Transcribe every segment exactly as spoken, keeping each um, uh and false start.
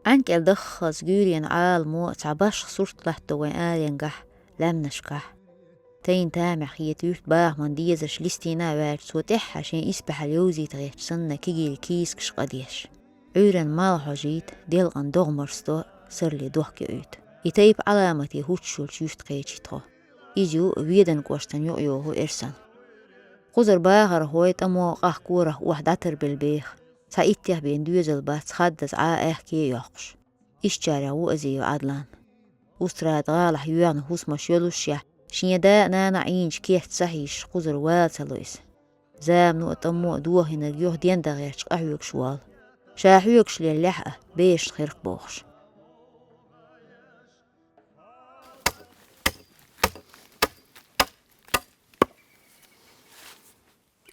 ӀанкӀел даххалц гуьйренан Ӏаламо цхьа башха сурт латто вайн аренгахь, лаьмнашкахь. Тайна тамехь хета юьртан бахаман дезарш листийна а ваьлча, цо тӀаьххьара шен исбаьхьалла йовзийта гӀерташ санна кегийриг кийсакаш къа деш. Ӏуьйранна малх хьожийта, делкъана догӀа марсадо, сарале дохка йоуьйту. И тайпа Ӏаламате хӀуттуш йолчу юьрта кхечи тхо. Иза ю Веданан кӀоштан юкъайогӀу Эрсан. Кхузара бахархой тӀамо къах корах охьа дӀатарбелла беха. Цхьа иттех бен доьзал бац, хаддаза Ӏа аьхке а йоккхуш. Ишттачарех ву Азиев Ӏадлан. Устрада гӀалахь йоьгӀна хӀусамаш йолушшехь, шен да а, нана а Ӏийначу керта сахьийзаш, кхузара вала ца ло иза. Замано а, тӀамо а дохийнарг юха дендан гӀерташ къахьоьгуш воллу. Ша хьоьгуш леллехь а, берашна хирх бохуш.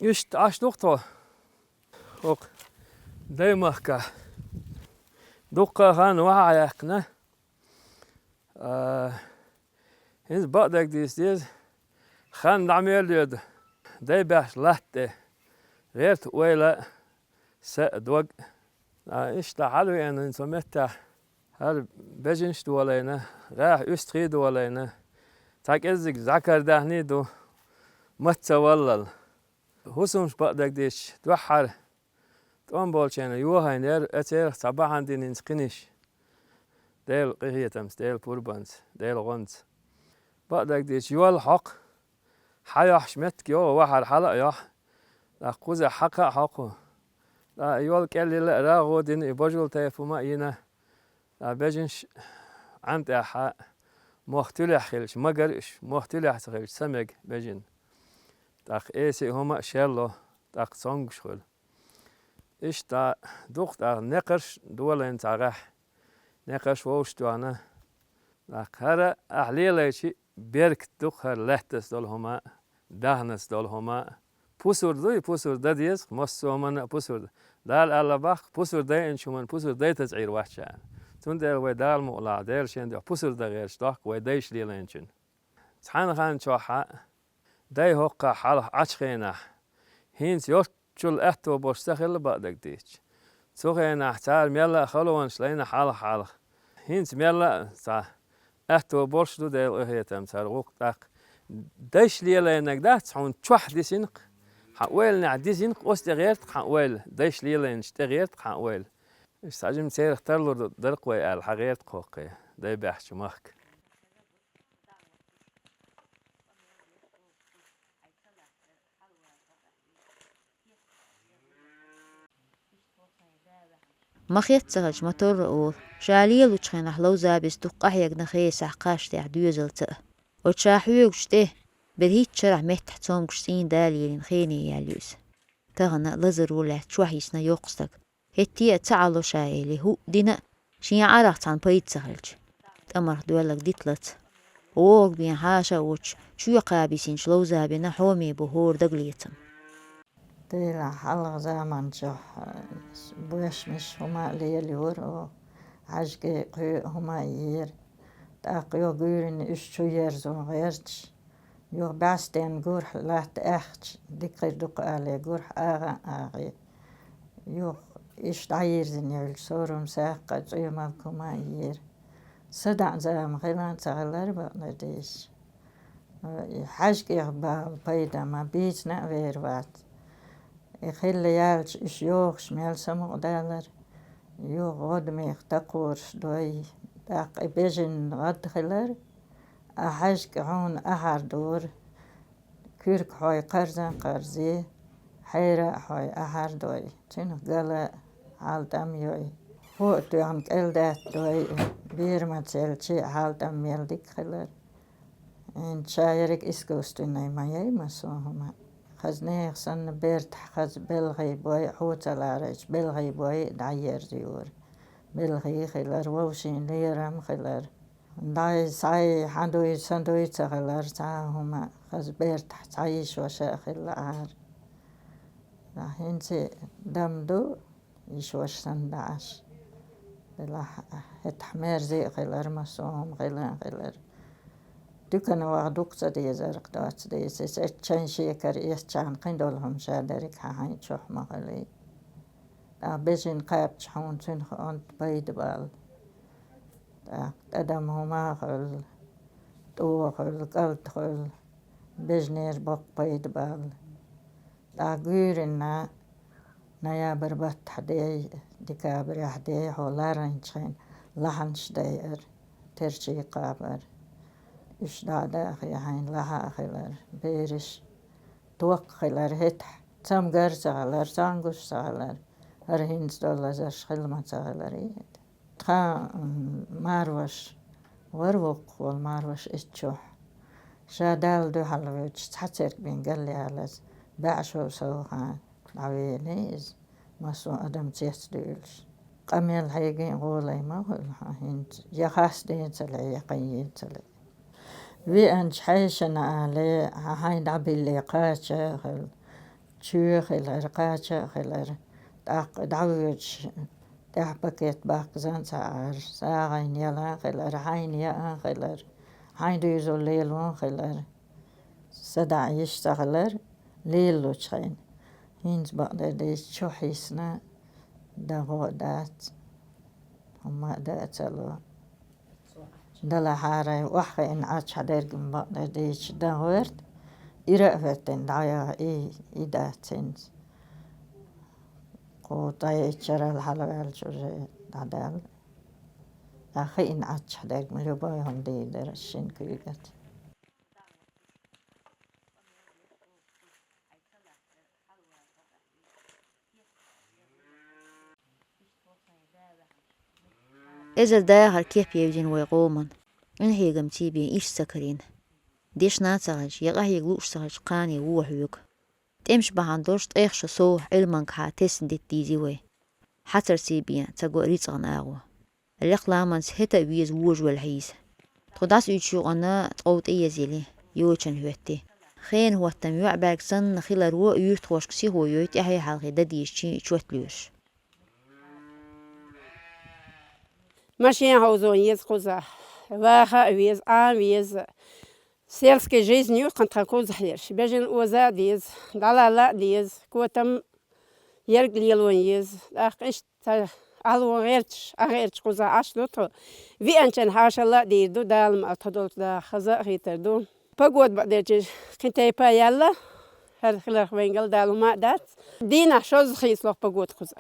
Иштта Ӏаш ду-кх тхо хӀокху Даймахкахь. Дуккха а хан вахьа яьккхина. А, хӀинца бакъдерг дийца деза, хан дӀа мел йоьду, дай баьхча латта тӀе гӀерта ойла а, са а, дог а. А, иштта хьалавеана хӀинца цу меттехь хӀара бежанаш а долийна, гӀаьхьа уьстагӀий а долийна, цхьа кӀеззиг зӀакар даьхний а ду, маца валлал. ХӀусамаш бакъдерг дийцича, дуьххьара тӀом болчарна йохийна яра, церах цхьа бахьана дина хӀинца кхиниш. Делан къинхетамца, Делан пурбанца, Делан гӀонца. Бакъдерг дийцича, йол хьокху, хьан йохьуш меттиг йогӀу, вахьар хьала а йохьу, тӀаккха кхузахь хьакха а хьокху. ТӀаккха йол кӀелйилла а рагӀу дина, и божал тайпа хӀума а йина. Ткъа бежанаш Ӏан тӀехь мох туьлехь хилча, магар уьш, мох туьлехь ца хилча, ца мега бежанна. ТӀаккха эсий хӀума а шелло, тӀаккха цомгуш хуьлу. Иштта дукха тӀаккха некхарш долийна цхьа гӀехь, некхарш вовшахтоьхна. ТӀаккха хӀара ахь лелайчи, беркат ду-кх хӀара лаьттаца долу хӀума а, даьхнаца долу хӀума а. Пусар дуй, пусар дан деза-кх, массо а хӀуманна а пусар дан. Дала аьлла боху-кх, пусар дайинчу хӀуманна пусар дайтаза Ӏийр вац ша. Цундела вай Дала мукъалахь, Делан шен дуьхьа пусар дан гӀерташ дохку вай дайша лелайначунна. Цхьана хан чохь а, дай хӀокхахь хьалха Ӏачу хенахь, хӀинца йолччул аьтто болуш ца хилла бакъдерг дийцича. Цу хенахь цара мелла а халонаш лайна хьалха-хьалха. ХӀинца мелла а цхьа аьтто болуш ду, Делан къинхетамца, хӀара гӀуллакх тӀаккха. Дайша лелийнарг дац, хьуна чохь дисина-кх, хьан ойланехь дисина-кх, оцу тӀе гӀерта-кх хьан ойла, дайша лелийначу тӀе гӀерта-кх хьан ойла. Иштта цхьа жима церах тарлур дара-кх вай аьлла, хьан гӀерта-кх хӀокху дай баьхча махка. Ма хетта ца хилча, ма-, торра олу, ша лелочу хенахь Ловзабис дукха къахьегна Хесахь, Кхаштехь доьзалца а. Оцу ша хьоьгучу тӀе, бер хӀиттачу шарахь меттахь цомгуш цӀийнан да лелийна хене яьлла ю иза. Тахана лазаро лаьцна чохь йисна йоккха стаг. ХӀетте а ца Ӏало ша элий, хӀуъа дина а, шен Ӏарах цхьана пайда ца хилча. ТӀамарх доьлларг дита лаца. ВогӀург бен хьаша а воцуш, чоь кхаба йисинчу Ловзабина хьоме бу хӀора дагалецам. Делахь хьалха заманчохь, э, бошмаш хӀума а лелайора оха, хьаьжкӀе кхоъ хӀума а йора. ТӀаккха юха гуьйренна уьш чу ерзо гӀерташ, юха бӀаьстенна гурхьа латта аьхча, дика хир ду-кх алий, гурхьа агӀа а агӀий. Юха иштта дӀайирзина йолчу сорум саккха цӀоьмалг хӀума а йора. СадаӀа зама хилла а ца хилара бакъдерг дийцича. И хьаьжкӀех бала пайда ма бийцина а вер вац. И хилла яьлча, уьш йогӀуш мел самукъадалар, юха гӀодамех такхораш дой, тӀаккха и бежанна гӀад хилар, а хьаьжкӀа хьуна ахьар дора, куьргахьой кхарзан кхарзе, хьерахьой ахьар дой, цуьнах гала а, хьал тӀам йой. Хо а тоьхна кӀел даьтта дой, бер мацелчи хьал тӀам мел дика хилар. ХӀинца ша ерриг искусственный ма яй массо а хӀума. Хаза нехан санна бертахь хаза белхий бой, хьо ца ларайча, белхий бой дӀаерзайора. Белхий хилар, вовшийн лерам хилар. ДӀай, схьай, хьан дуй, сан дуй ца хилар, цхьа а хӀума, хаза бертахь цхьа йиша ваша а хилла Ӏара. ХӀинца дам ду, йиша ваша санна дӀа Ӏаш. Делахь, хӀетахь мерза а хилар, массо а хӀума хилла а хилар. Дуькана ваха дукха ца дезарх доцу деза, иза чайн шекара эцчарна кхин долу хӀума ша дерриг хьан хьайн чохь ма хилий. ТӀаккха бежина кхаьбча хьуна цуьнах онда пайда бала. ТӀаккха тӀадам хӀума хуьлу, тӀо хуьлу, кӀалд хуьлу, бежнера боккха пайда баьлла. ТӀаккха гуьйренна ноябрь баттахь дей, декабрехь дей, хьо ларйинчу хенахь лахьанаш дайар, терчий кхабар. Уьш дӀа а дахе, хьайна лахьа а хилар, бераш ток а хилар хӀетахь, цамгар а ца хилар, цамгуш а ца хилар, хӀара хӀинца долу лазарш хилла ма ца хилар иза. Тхан, м, марваш, вара воккхах волу марваш итт шо. Ша Далла дуьхьал воьдуш цхьа церг бен галъялаза, бӀе шо совнаха дӀавелла иза, массо а адам цецдуьйлуш. Къамел хьегий гӀоле ма хуьлу хьан хӀинца, я хасден ца ле, я кхайен ца ле. Веанчу хьешана алий, хьан хьайн дӀабиллий кхача а хуьлу, чоь а хилар, кхача а хилар, тӀаккха дӀавоьдуш, тӀаьхьа пакет баккхазан ца Ӏара, сагӀина ялан а хилар, хьайна яан а хилар, хьайн дуьйзал лелон а хилар, садаӀа йиш ца хилар, лелалучу хенахь. ХӀинца бакъдерг дийцича, чохь йисна, дан гӀо а дац, хӀумма а дан а ца ло. Далахьара, охьахиъна Ӏачхьа дерг-м бакъдерг дийцича, дан гӀоьрта, ира а хӀоьттина дӀаяха, и, и дац хӀинца. Кху ткъе итт шарал хьалаваьлча уже дӀадаьлла. Ткъа хиъна Ӏаччахь дерг-м любой хӀума дийр дара шина куьйгаш. Эзар дахар кеп евзина вай къоман, къинхьегамций бен иштта ца карийна. Дешна а ца хилча, я къахьега лууш ца хилча, кхане вон хьоьгу. ТӀемаш бахьана долуш ткъех шо совгӀа Ӏилманкахьа тесна дита дийзи вай. Хьацарций бен ца го рицкъан агӀо. Лекха ламанца хӀета а веза вожавелла хьийза. Тхо дӀасауьйтучу юкъана ткъов тӀеязйили, йочана хӀоьттий. Хенан хӀоттам йоӀ бӀаьрг санна хиларо юьртахошка сихо йой тӀаьхье хьалхе дан дезачийн чот лоьруш. Машен хьовзо еза кхузахь, ваха а веза, Ӏан а веза. Сельский жизнь ю тхан кхузахь ерш. Бежана оза а деза, дӀалала а деза, котам ерг лело еза. ТӀаккха иштта Ӏалон гӀерташ, Ӏан гӀерташ кхузахь Ӏаш ду тхо. Веанчун хьошалла а дийр ду, Дала ма тхо долчу даха хаза а хийтар ду. Погода бакъдерчу кхин тайпа яьлла, хӀара хиларх вайнгал Дала хӀума а дац. Дийнахь шозза хийцало погода кхуза.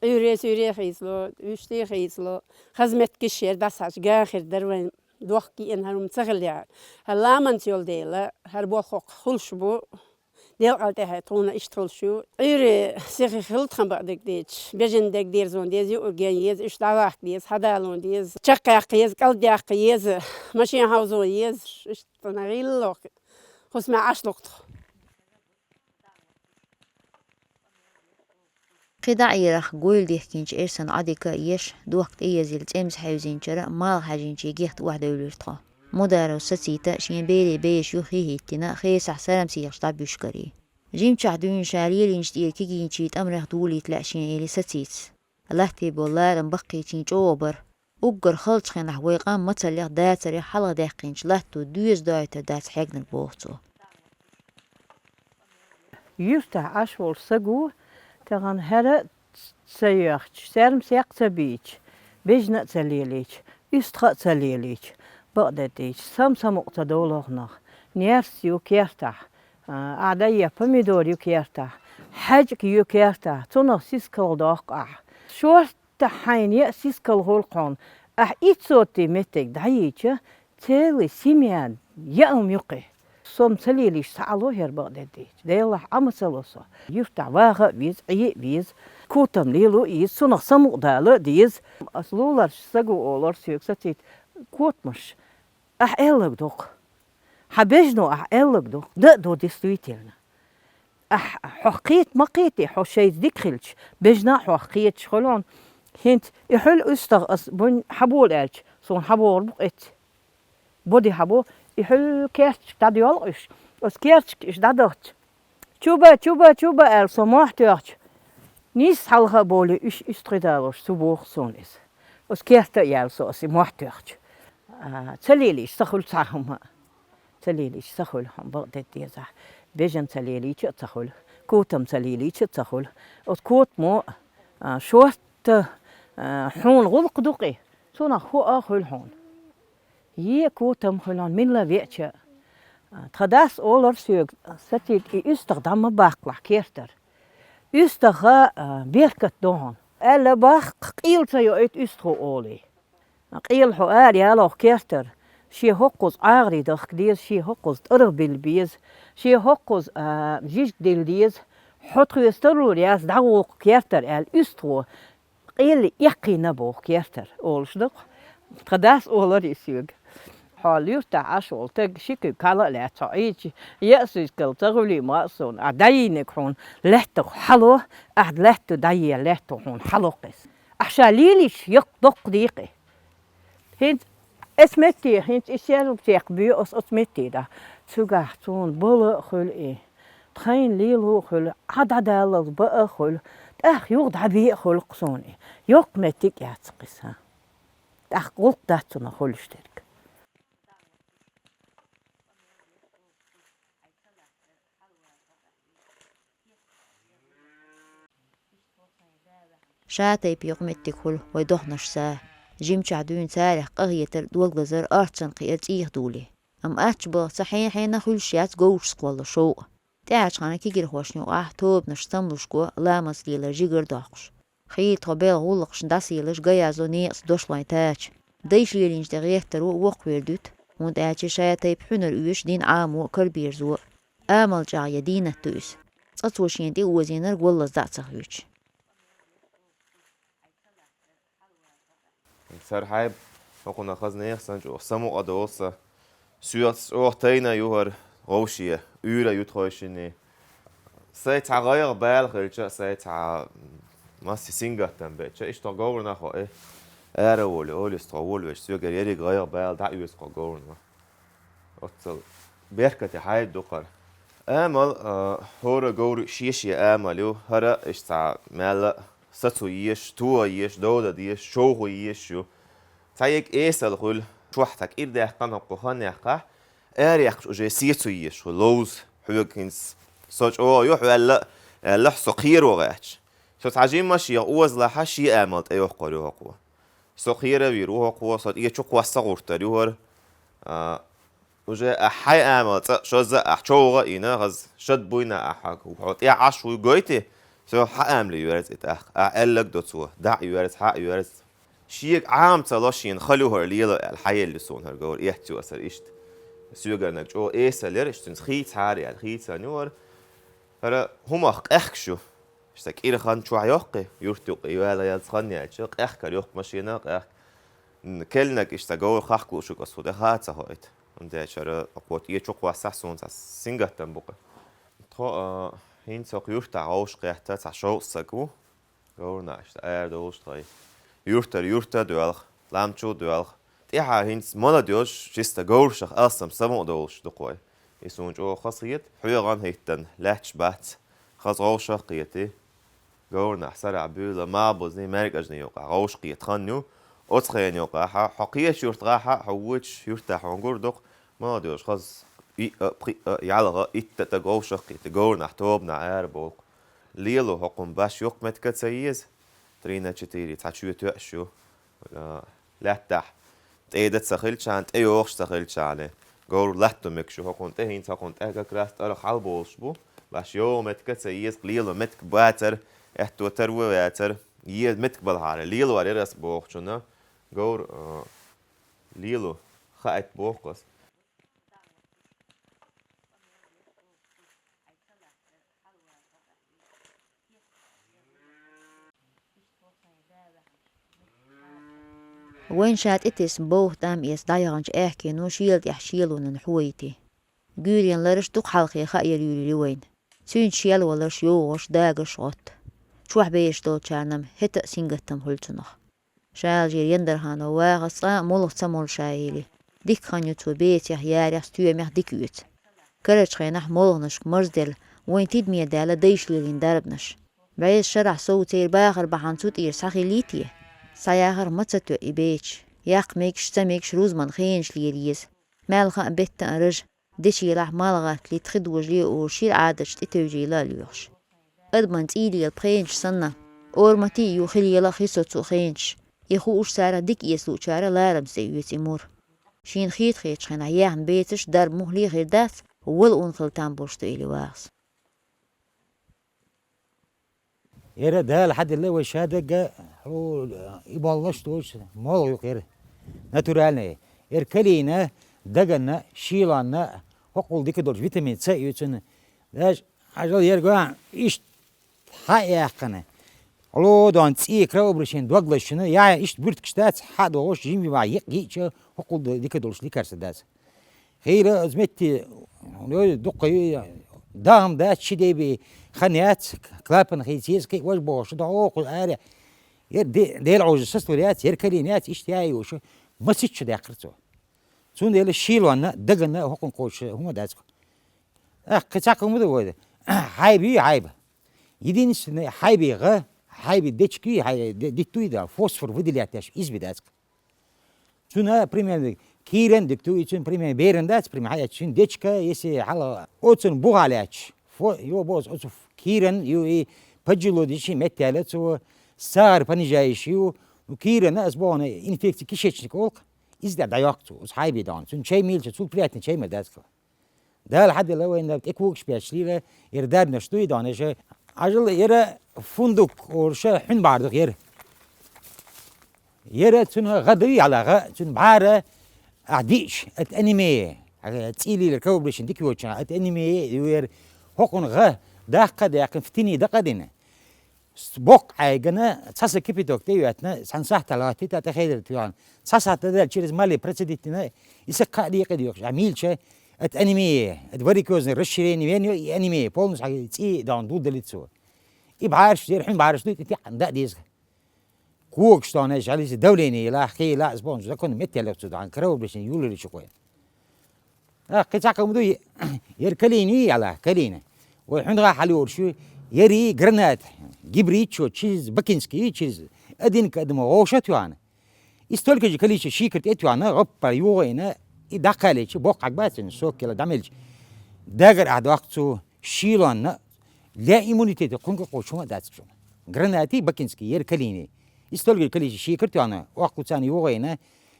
Ӏуьйре-суьйре хийцало, вуьшта хийцало. Хаза меттигаш яра дӀасахьаьжча, ган хир дара вайн. Дохка кхиъна хӀара хӀума ца хилла яра. ХӀара ламанца йолу дела, хӀара болх хӀокху хуьлуш бу. Делкъал тӀаьхье тхуна иштта хуьлуш ю. Ӏуьйре сиха хила тхан бакъдерг дийцича, бежана дерг дерзон деза, юург ян еза, уьш дӀавахка деза, хьадалон деза, чекхъяккха еза, кӀалдъяккха еза, машен хьовзон еза, иштта гӀиллакх. ХӀусамехь Ӏаш ду-кх тхо. КхидӀа а ерах гойла дихкинчу эрсана Ӏодика а еш, дохка тӀеязйина цӀемза хьевзинчара малха хьаьжинчийн гехта охьадевлира тхо. Мударов Сацита шен берийн бешаш юххе а хӀиттина, хесахь сарам сехаш дӀабуьйш карий. Жимчохь дуьйна ша лелийначу тӀера кегийчийн тӀамрех долийта лаьа шен, эли Сацитас. Латте болу ларам баккхийчийн чӀогӀа бара. Уггар халчу хенахь вай къам мацаллех, дацарех хьалхадаьккхинчу латто доьза дойтур дац хьегнарг, боху цо. Юьртахь Ӏаш волу саго, тахана хӀара а ца йоьхча, саьрмсекх а ца бийча, бежана а ца лелийча, уьстагӀа а ца лелийча, бакъдерг дийцича, сам самукъа ца довлу хӀокхунах. Нерс ю кертахь, а, ахьа дайа помидор ю кертахь, хьаьжкӀа ю кертахь, цунах сискал доккху ахьа. Шорт Та хьайна яа сискал хуьлу хьуна. Ахь итт сотый меттиг дӀайийча, целый семьян яа хӀума юккъе. Со-м ца лелийча, схьа Ӏало хӀара бакъдерг дийцича. Делахь, Ӏа ма ца ло со. Юьртахь ваха а веза, Ӏе а веза. Котам лело а еза, цунах самукъадала а деза. Ас луларш саго олура соьга, Сацита, котамаш, ахь аьлларг ду-кх. Хьан бежано ахь аьлларг ду-кх. Да а ду, действительно. Ахь, хьох кхета ма кхетий, хьо шайца дика хилча, бежана а хьох кхеташ хуьлу хьуна. ХӀинца и хьуьлла уьстагӀа ас буьйна хьабола аьлча, суна хьабогӀур бу-кх эцца. Боди хьабо, и хьуьлла керташка дӀадоьлху уьш. Ас керташка уьш дӀадахча, чу ба, чу ба, чу ба аьлла, со мохь тоьхча, нийсса хьалха а бовлий, уьш уьстагӀий далош, цу боху суна иза. Ас керта а яьлла со, ас и мохь тоьхча. А, ца лелийча ца хуьлу цхьа хӀума а. Ца лелийча ца хуьлу хьуна, бакъдерг дезахь. Бежана ца лелийча а ца хуьлу, котам ца лелийча а ца хуьлу. Оцу котамо, а, шортта, а, хьуна гӀуллакх ду-кх и, Цунах хӀуъа хуьлу хьуна. Е котам хуьлу хьуна, милла веача. Тхан дас олар соьга, сацийта и уьстагӀ дӀа ма баккхалахь кертара. УьстагӀа, а, беркат ду хьуна. Аьлла баккха къийла ца йоуьйту уьстагӀо олий. Къийла хьо ара ялоху кертара. Шен хӀокхуза ӀагӀарий дахка деза, шен хӀокхуза тӀаргӀа билла беза, шен хӀокхуза, а, жижиг дилла деза. Хьо тхоьца тарлур яц, дӀагӀуллакх кертара аьлла уьстагӀо. Къелли эккхийна боху кертара, олуш ду-кх. Тхан дас олар и соьга. Хьо луьртахь Ӏаш волу стаг ши куьг кхала а лаьцна хьо Ӏийча, еа суьйскал ца хуьлий ма а суна, ахь дӀайийнарг хьуна лаьттах хьало, ахь лаьтта дӀаелла лаьтто хьуна хьало кхуьссу. Ахь ша лелийча, яккха доккха дийкъи. ХӀинца эс метте, хӀинца и сел чекх боь ас оцу метте да. Цуьгахь цунна бала а хуьлу и. Тхайна лело а хуьлу, Ӏа дӀадаллалц баа а хуьлу, тӀаккха юха дӀабе а хуьлу-кх суна и. Йоккха меттиг а яц-кх иза. ТӀаккха гӀуллакх дац цунах хуьлуш дерг. Ша тайпа йоккха меттиг хуьлу вай дохнаш са. Жимчохь дуьйна царах къахетар, дог лазар, орццунна кхиар цӀийх долий. Амма аттачу балхаца хьен-хьенан хуьлуш яц говрашца кхолла шовкъ. ТӀаьхьарчу хана кегирхошна юкъахь тобанаш стамлуш го ламаз лелар жигара доккхуш. Хийла тхо белхан гӀуллакхашна дӀасаелаш га язло некъаца дошлойн тача. Дайша лелийначу тӀе гӀертаро воккхавер дуьту, хӀунда аьлча ша тайпа хьуьнар оьшу дин Ӏамо а, караберзо а. Амал чӀагӀъян дийнат ду иза. Цкъа цо шена тӀеозийнарг валлаза дӀа а ца хуьйцуш. Сара хьайба, хӀокхунах хаза нехан санна чӀогӀа самукъа долу сан. Соьца чӀогӀа тайна ю хӀара гӀовше, уьйра ю тхойшинний. Сайн цхьа гӀайгӀа бала хилча а, сайн цхьа массе сингаттам беча, иштта говрана хьо, э, ара волу, олуьйса тхо волавеш, соьгара ерриг гӀайгӀа бала дӀаоьцу тхо говрана. Оццал беркате хьайба ду хӀара. Амал, а, хӀора говра шен-шен амал ю, хӀара иштта цхьа мелла а сацо езаш, тоха езаш, довда дезаш, човхо езаш ю. Цхьа ерг эсала хуьлу, чохь цхьа кӀира даьккхина хӀокху хан яьккхахь, ара яьккхаш уже сецо езаш хуьлу, ловза, хьоьга хӀинца со чӀогӀа ю, хьо аьлла, аьлла, со кхеро гӀерташ. Со цхьа жимма шех озалахь, шен амал тӀейоккхур ю хӀокхо. Со кхера вийр ву хӀокхо, со тӀе чу кхосса гӀуртар ю хӀара. А, уже ахь хьайн амал цкъа а, шозза а ахь човха а йина, хаза шад буйна ахь хьо тӀе Ӏаш вуй гойтий, со хьан амале йоьрзу и тӀаккха. Ахь аьлларг до цо, дӀа а йоьрзу, хьа а йоьрзу. Шега Ӏама ца ло шена хала ю хӀара лело аьлла, хьаелла ю суна хӀара говр, эццо аса иштта. Соьгара наг чӀогӀа эсала яра, иштта цуьнца хийцахьара аьлла, хийцан ю хӀара. ХӀара хӀумах къаьхкаш ю. Иштта кӀира хан чохь йоккхий, юрт юккъе вала ялц хан яьлча, къаьхкар йоккха машина, къаьхка. М, келнаг иштта говр хахка лууш ю, аса тӀе хаа ца хоуьйту. ХӀунда аьлча хӀара кхо тӀе чу кхоссахь суна цхьа сингаттам бу-кх. Тхо, а, хӀинца хӀокху юьртахь вовшахкхетта цхьа шовзткъа стаг ву. Говрана иштта арадовлуш тхай. Юьртара юьрта а доьлху, лам чу а доьлху. ТӀаьхьа хӀинца молодёжь чисто говрашах алсам самукъа долуш ду кхой. И суна чӀогӀа хазахета, хьоьгӀан хӀиттан лаьтташ бац, хаза гӀовшах а кхетий. Говранахь сарахь буьйла, малбузний, маьркӀажний юкъахь гӀовшахкхета хан ю. Оцу хенан юкъахь, хьо кхечу юьртахь, хьо вочу юьртахь хьуна гур ду-кх, молодёжь хаза иъ а, пхиъ а, ялх а, итт а стаг гӀовшах а кхетий, говранахь тобанахь арабовлу-кх. Лело хӀокхунна баш йоккха меттиг а ца еза, три на четыре, цхьа чоь тоьаш ю. А, лаьттахь тӀеда ца хилчахьана, тӀейогӀуш ца хилчахьана, говр латто мегаш ю хӀокхунна тӀе, хӀинца хӀокхунна тӀе как раз тӀаргӀа хьалаболуш бу. Баш йогӀу меттиг а ца еза, лело меттиг бацара, аьтто тарво а вацара, е меттиг балахьара, лелор яра аса бохучунна, говр, а, лело хаийта боху аса. Вайн ша тӀетесна бовха тӀам эца дӀаяханчу аьхкено шела тӀехь шелонан хьо йити. Гуьйренан лараш дукха хьалхе хаа яр юьйлуьйлу вайна. Цуьнца шел валарш йовгӀуш, дагаш гӀотту. Чохь бераш долчарна-м хӀета а сингаттам хуьлу цунах. Шалажера Яндарханов вахаза цкъа а молха ца молуш а йили, дика хан ю цо бецех, ярех, стоьмех дика оьцу. Карарчу хенахь молханашка марзделла, вайн тидаме даьлла дайша лелийна дарбанаш. БӀезачу шарахь сов церан бахар бахьана цу тӀера схьахиллий те? Схьаяхар ма ца тоьа и бецаш, яккха мегаш, ца мегаш рузманан хенаш лела еза. Маьлхан а, беттан а ража, дечийлахь мал гӀаттале, тхи дожале а олуш, шира Ӏадаташ тӀетевжийла а лоьхуш. Адаман цӀий лела пхенаш санна, ораматий а ю хи лела а, хи соцу а хенаш. И хууш царах дика эца луучара ларамца тӀеоьцу и мур. Шена хеташ хенахь яьхна бецаш дарба мухӀле а хир дац, вала унна хила там болуш ду или вагӀас. Яра Дала хьаделла вай ша дагга, хьо, и боллаш доцуш, молха юкъ яра. Натуральная. Яра калийна, даганна, шийлонна, хӀокхул дика долчу витамин С оьцуна. Даже хьажал яра гоьн, иштта хьа а яьккхина. Хьало дон цӀий кровообращение доглашна, я иштта буьртигаш дац, хьа а догӀуш, жимма-жимма йикъ йиъча, хӀокхул дика долуш лекарство дац. Хийла оцу метте, ой, дуккха ю, дахам дац, ши дебе хан яц, клапан хийца еза, кхин а важа бохуш, дӀа хӀокхул аре. Яра де-, Дела Ӏожа сацалур яц, яра карийна яц, иштта яй йоша, маситта шу даьккхира цо. Цундела шийлонна, даганна хӀокхунна кхочуш хӀума дац-кх. Ах, кхин цхьа хӀума ду вайда. Хьайба ю, хьайба. Единственное, хьайбе гӀа, хьайбе дечки, хьай-, де-, диттуй да, фосфор выделять деш, изби дац-кх. Цуьнан, примерно, кийран дика ду, и цуьнан, примерно, беран дац, примерно, хьаэцча, цуьнан дечка, если хьала, оцун бухьа лаьтташ, фо-, йо, бос, оцу кийран, ю, и поджелудочный меттаьлла цо, сахар понижающий ю, ну, кийрана, ас бохана, инфекция кишечника олу-кх, иза дӀа дӀайоккху цо, оцу хьайбе дона. Цуьнан чай мелча, цул приятный чай мел дац-кх. Дала хьаделла вайна тӀе когаш беш лийла, яра дарбанаш дуй дона, иша. Хьажал яра фундук олуша хьуьн бӀара ду-кх яра. Яра цуьнан гӀа дуй, хьала гӀа, цуьнан бӀара ахь диъча, ат анемия, ахь цӀий лелар кровообращение дика йоцучохь, ат анемия ю яра, хӀокхунна гӀа даккха а даьккхина, фитиний дакъа а дина. Боккха Ӏайгана, цхьа са кипяток тӀе а йоьттина, цхьана сахьтехь латтийта, тӀе хедар туьйхьна. Цхьа сахьт дан даьлла через мале процедить дина, и са кхаъ декъе доьхуш, а милча, это анемия, это варикозное расширение вен ю, и анемия, полностью хьан цӀий дона дулдалица цо. И бӀараш, зер хьуьн бӀараш дуй, тӀе тиъна дан а деза. Когаш тона, жали, давление ела, хила, аз бон, закон меттел цу дан, кровообращение юлларичу кхой. А, кхин цхьа хӀума ду, е-, яра калийна ю, яла, калийна. Вай хьуьнагӀа хьалайолуш ю, яри гранат, гибрид чо, через бакинский, через один к одному гӀовшат йоана. И столько же количество шикар тӀе тоьхна, гӀоппара югӀайна, и даккхалечи, боккхаг бацина, сок кела дӀамелча. Дагар а доккху цу шийлонна, для иммунитета кхунга кхочума дац чу. Гранати бакинский, яра калийна. И столько же количество шикар тоьхна, оккху царна югӀайна,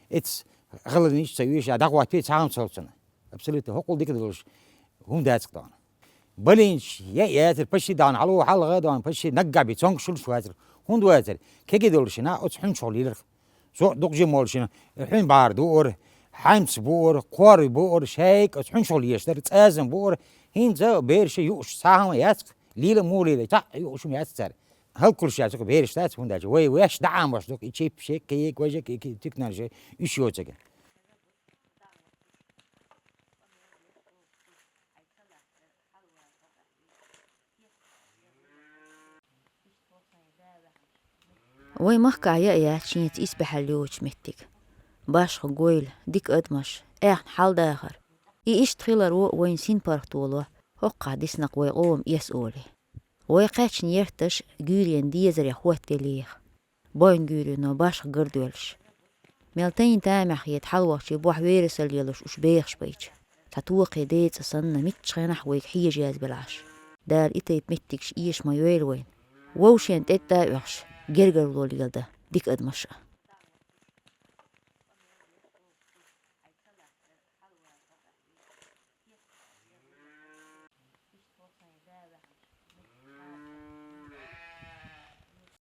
эц гӀаланиш ца юьйша, дагӀоттаве цхьа хӀума ца хӀуцана. Абсолютно хӀокхул дика долуш хӀума дац-кх дона. Балинча, я, яцара, паши дона, хьало, хьалгӀа дона, паши наггахь би цонга шулш вацара. ХӀунда вацара? Кеги долушина, оцу хьуьнчух лиларх. Со дукха жима волушина, хьуьн бӀара дуура, хьаьмца буура, кхорви буура, шайга оцу хьуьнчух леша дара, цӀазам буура, хӀинца бераша юуш цхьа хӀума яц-кх, лийла муха лийла, цхьаъ юуш хӀума яц цара. ХӀалкхуьлуш яц-кх бераш дац, хӀунда аьлча вай ваьш даӀамаш ду-кх, и чиппаш, кхин, важа, кхин, кхин, тикнарш, уьш йоцург. Вай махкахь яа яц шеца исбаьхьалла йоцуш меттиг. Башха гойла, дика адамаш, аьхна хьаладахар. И иштта хиларо вайна синпаргӀато ло, хӀокхахь диснарг вай къоман эс олий. Вай кхаьчна ерташ гуьйренан дезарех хӀоттаделлеха. Бойн гуьйрено башха гар доьллуш. Мел тайна тамехь хета хьалавахчий бохь верасалла лелаш уьш бехаш байча. Цхьа тохе децӀа санна, мичча хенахь вайга хьежа язбелахьаш. Дала и тайпа меттигаш эша ма йойла вайна. Вовшен тӀетта а оьхуш, гергарло леладан дика адамаш а.